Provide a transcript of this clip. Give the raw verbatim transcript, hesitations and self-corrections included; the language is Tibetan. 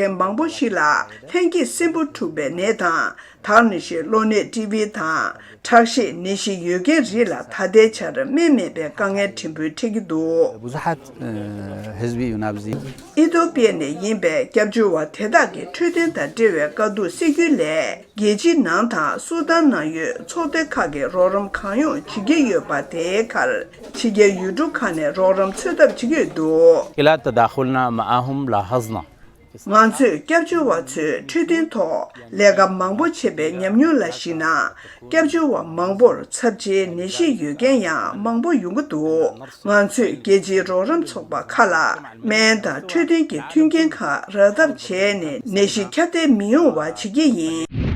མཁན་མང་པོ་ཞིག་ལ་ལྷན་སྐྱེས་སྲིན་འབུ་འཁྲུགས་པའི་ནད་དང་། དར་ནད་བཞིན་གློ་ནད་ཊི་བི་དང་ཁྲག་ཤེད་ནད་གཞི་ཡོད་མཁན་རིགས་ལ་ད་ལྟའི་ཆར་སྨན་མེད་པའི་དཀའ་ངལ་ཕྲན་བུ་འཕྲད་ཀྱི་འདུག། ብዙሓት ህዝቢ እዩ ናብዚ። ཨི་ཐོ་པི་ཡ་ནས་ཡིན་པའི་སྐྱབས་བཅོལ་བ་དེ་དག་གི་འཕྲོད་བསྟེན་དང་འབྲེལ་བའི་དཀའ་སྡུག་སེལ་རྒྱུའི་སླད། རྒྱལ་སྤྱིའི་ནང་དང་སུ་དཱན་ནང་ཡོད་ཚོགས་སྡེ་ཁག་གིས་རོགས་རམ་གང་ཡོང་བྱེད་ཀྱི་ཡོད་པ། དེའི་ཁར་ཕྱི་རྒྱལ་ཡུལ་གྲུ་ཁག་ནས་རོགས་རམ་འཚོལ་ཐབས་བྱེད་ཀྱི་ཡོད་འདུག། خلال تداخلنا معهم لاحظنا ང་ཚོས་སྐྱབས་བཅོལ་བ་ཚོའི་འཕྲོད་བསྟེན་ཐོག་ལས་ཀ་མང་པོ་བྱས་པའི་ཉམས་མྱོང་ལ་གཞིགས་ན། སྐྱབས་བཅོལ་བ་མང་པོར་ཚབས་ཆེའི་ནད་གཞི་ཡོད་མཁན་ཡང་མང་པོ་ཡོང་གི་འདུག། ང་ཚོས་རྒྱལ་སྤྱིའི་རོགས་རམ་ཚོགས་པ་ཁག་ལ་སྨན་དང་འཕྲོད་བསྟེན་གྱི་མཐུན་རྐྱེན་ཁག་རག་ཐབས་བྱས་ནས་ནད་གཞི་ཁྱབ་གདལ་མི་ཡོང་བ་བྱེད་ཀྱི་ཡིན།